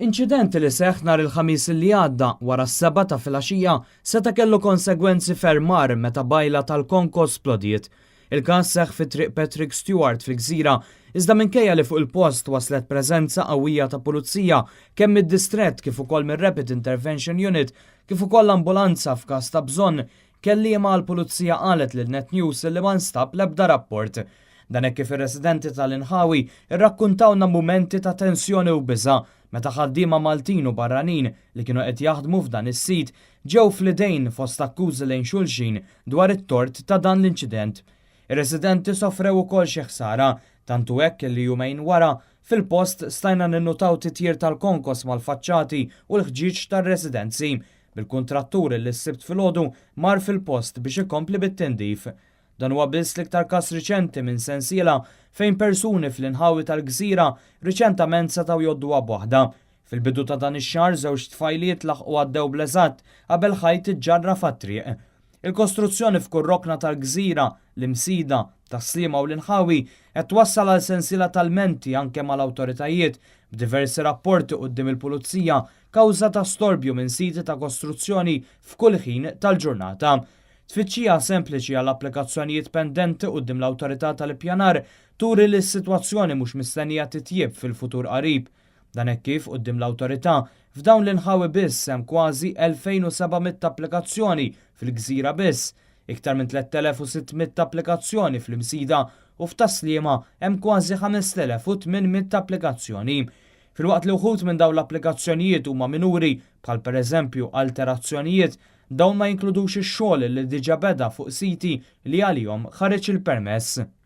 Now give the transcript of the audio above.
Inċident li seħħ nhar il-Ħamis li għadda wara s-7 ta' filgħaxija seta' kellu konsegwenzi ferm agħar meta bajla tal-konkos splodiet. Il-każ seħħ fi Triq Patrick Stewart fil-Gżira, iżda minkejja li fuq il-post waslet preżenza qawwija ta' pulizija kemm mid-distrett kif ukoll mir-Rapid Intervention Unit kif ukoll ambulanza f'każ ta' bżonn, kelliema għall-pulizija qalet lil Net News li ma nstab l-ebda rapport. Dan hekk kif ir-residenti tal-inħawi irrakkuntawna mumenti ta' tensjoni u biża' meta ħaddiema Maltin u barranin li kienu qed jaħdmu f'dan is-sit ġew fl-idejn fost akkużi lejn xulxin dwar it-tort ta' dan l-inċident. Ir-residenti sofrew ukoll xi ħsara, tantu hekk li jumejn wara fil-post stajna ninnutaw titjir tal-konkos mal-faċċati u l-ħġieġ tar-residenzi, bil-kuntrattur li s-Sibt filgħodu mar fil-post biex ikompli bit-tindif. Dan huwa biss l-iktar każ riċenti minn sensiela fejn persuni fl-inħawi tal-Gżira riċentament setgħu jgħodduha b'waħda. Fil-bidu ta' dan ix-xahar żewġ tfajliet laħqu għaddew bl-eżatt qabel ħajt iġġarraf għat-triq. Il-kostruzzjoni f'kull rokna tal-Gżira, l-Imsida, Tas-Sliema u l-inħawi qed twassal għal sensiela ta' lmenti anke mal-awtoritajiet b'diversi rapporti quddiem il-pulizija kawża ta' storbju minn siti ta' kostruzzjoni f'kull ħin tal-ġurnata. Tfittxija sempliċi għal applikazzjonijiet pendenti quddiem l-Awtorità tal-Ippjanar turi li s-sitwazzjoni mhux mistennija titjieb fil-futur qarib. Dan hekk kif quddiem l-awtorità f'dawn l-inħawi biss hemm kważi 2,700 applikazzjoni fil-Gżira biss, iktar minn 3,600 applikazzjoni fl-Imsida u f'Tas-Sliema hemm kważi 5,800 applikazzjoni. Filwaqt li wħud minn dawn l-applikazzjonijiet huma minuri, bħal pereżempju alterazzjonijiet, dawn ma jinkludux ix-xogħol li diġà beda fuq siti li għalihom ħareġ il-permess.